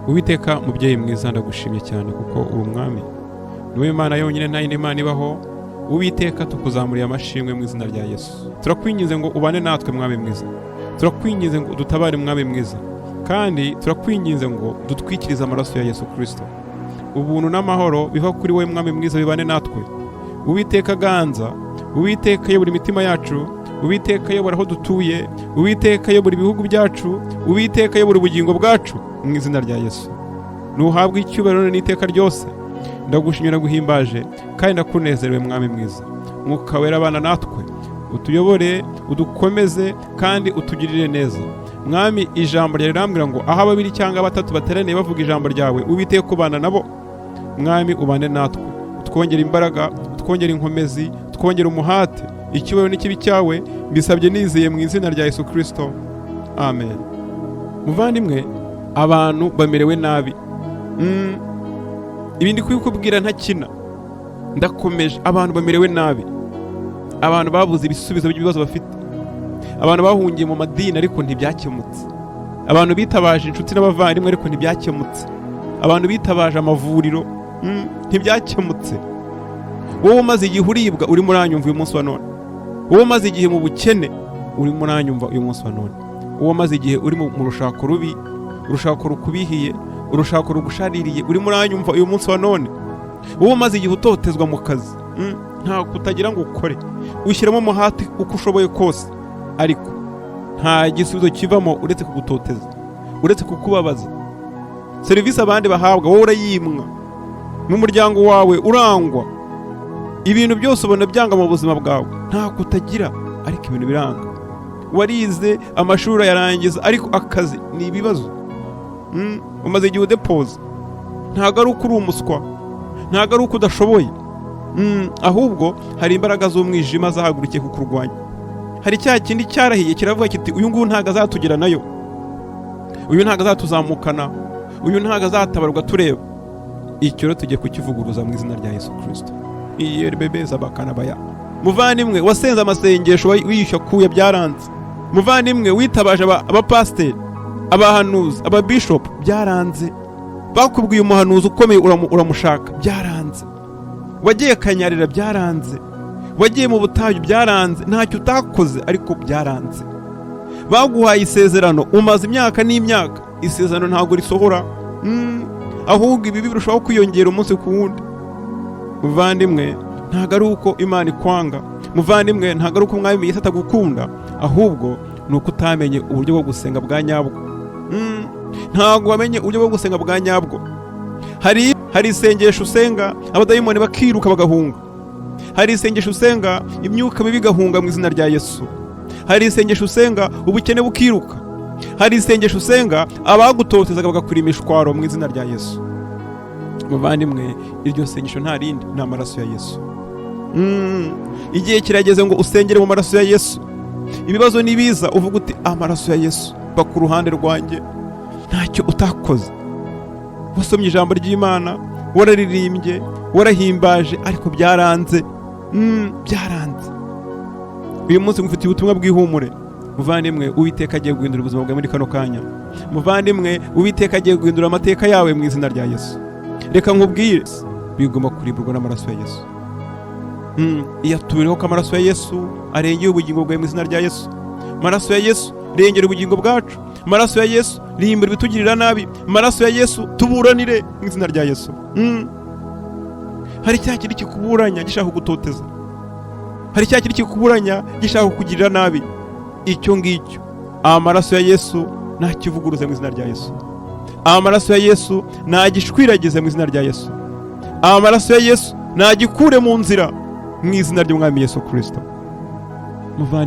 Uwiteka mubyeyi mwiza, ndagushimye cyane kuko uri umwami, niwe Imana yonyine, nta yindi Mana ibaho. Uwiteka, tukuzamuriye amashimwe mu izina rya Yesu. Turakwinginze ngo ubane natwe, mwami mwiza. Turakwinginze ngo udutabare, mwami mwiza, kandi turakwinginze ngo dutwikirize amaraso ya Yesu Kirisito. Ubuntu n'amahoro biva kuri wowe, mwami mwiza, bibane natwe. Uwiteka ganza, Uwiteka ayobora imitima yacu, Uwiteka ayobora aho dutuye, Uwiteka ayobora ibihugu byacu, Uwiteka ayobora ubugingo bwacu mu izina rya Yesu. Nuhabwe icyubahiro n'iteka ryose. Ndagushimira, guhimbaje kandi ndakunezerewe, mwami mwiza. Mwuka Wera, abana natwe, utuyobore, udukomeze kandi utugirire neza. Mwami, ijambo ryawe rirambwira ngo aho babiri cyangwa batatu bateraniye bavuga ijambo ryawe, Uwiteka ubana nabo. Mwami, ubane natwe, utwongere imbaraga, utwongere inkomezi, utwongere umuhate. Icyubahiro n'ikibi cyawe, mbisabye nizeye mu izina rya Yesu Kirisito, amen. Muvandimwe, abantu bamerewe nabi. Ibi ndi kubikubwira ntakina, ndakomeje. Abantu bamerewe nabi, abantu babuze ibisubizo by'ibibazo bafite, abantu bahungiye mu madini ariko ntibyakemutse, abantu bitabaje inshuti n'abavandimwe ariko ntibyakemutse, abantu bitabaje amavuriro, ntibyakemutse. Wowe umaze igihe uribwa, urimo uranyumva uyu munsi wa none, wowe umaze igihe mu bukene, urimo uranyumva uyu munsi wa none, wowe umaze igihe uri mu rushako rubi, urushako rukubihiye, urushako rugushaririye, urimo uranyumva uyu munsi wa none, wowe umaze igihe utotezwa mu kazi, nta kutagira ngo ukore, ushyiramo umuhati uko ushoboye kose, ariko nta gisubizo kivamo uretse kugutoteza, uretse kukubabaza. Serivisi abandi bahabwa wowe urayimwa, mu muryango wawe urangwa, ibintu byose ubona byanga mu buzima bwawe. Nta kutagira ariko ibintu biranga. Warize amashuri urayarangiza, ariko akazi ni ibibazo. Umaze igihe udepoza. Ntabwo ari uko uri umuswa, ntabwo ari uko udashoboye, ahubwo hari imbaraga z'umwijima zahagurukiye kukurwanya. Hari cya kindi cyarahiye kiravuga kiti: "Uyu nguyu ntabwo azatugira nayo, uyu ntabwo azatuzamukana, uyu ntabwo azatabarwa tureba." Icyo rero tugiye kukivuguruza mu izina rya Yesu Kirisito. Iyeribebeza bakanabaya. Muvandimwe, wasenze amasengesho wiyushya kuya, byaranze. Muvandimwe, witabaje abapasiteri, abahanuzi, ababishopu, byaranze. Bakubwiye umuhanuzi ukomeye, uramushaka, byaranze. Wagiye Kanyarira, byaranze. Wagiye mu butayu, byaranze. Ntacyo utakoze ariko byaranze. Baguhaye isezerano, umaze imyaka n'imyaka, isezerano ntabwo risohora, ahubwo ibibi birushaho kwiyongera umunsi ku wundi. Muvandimwe, ntabwo ari uko Imana ikwanga. Muvandimwe, ntabwo ari uko umwami Yesu atagukunda, ahubwo ni uko utamenye uburyo bwo gusenga bwa nyabwo. Ntabwo wamenye uburyo bwo gusenga bwa nyabwo. Hari isengesho usenga abadayimoni bakiruka bagahunga. Hari isengesho usenga imyuka mibi igahunga mu izina rya Yesu. Hari isengesho usenga ubukene bukiruka. Hari isengesho usenga abagutotezaga bagakwira imishwaro mu izina rya Yesu. Muvandimwe, iryo sengesho nta rindi, ni amaraso ya Yesu. Igihe kirageze ngo usengere mu maraso ya Yesu. Ibibazo nibiza uvuga uti: "Amaraso ya Yesu ba ku ruhande rwanjye." Ntacyo utakoze, wasomye ijambo ry'Imana, wararirimbye, warahimbaje, ariko byaranze. Byaranze. Uyu munsi ngufitiye ubutumwa bw'ihumure. Muvandimwe, Uwiteka agiye guhindura ubuzima bwawe muri kano kanya. Muvandimwe, Uwiteka agiye guhindura amateka yawe mu izina rya Yesu. Reka nkubwire, bigomba kurimburwa n'amaraso ya Yesu. Iyatubireho ko amaraso ya Yesu arengeye ubugingo bwawe mu izina rya Yesu. Amaraso ya Yesu rengera ubugingo bwacu. Amaraso ya Yesu rimbura ibitugirira nabi. Amaraso ya Yesu tuburanire mu izina rya Yesu. Hari cya kindi kikuburanya gishaka kugutoteza, hari cya kindi kikuburanya gishaka kukugirira nabi. Icyo ngicyo amaraso ya Yesu ntakivuguruze mu izina rya Yesu. Amaraso ya Yesu ntagishwiragize mu izina rya Yesu. Amaraso ya Yesu ntagikure mu nzira mu izina ry'umwami Yesu Kirisito. Muvandimwe.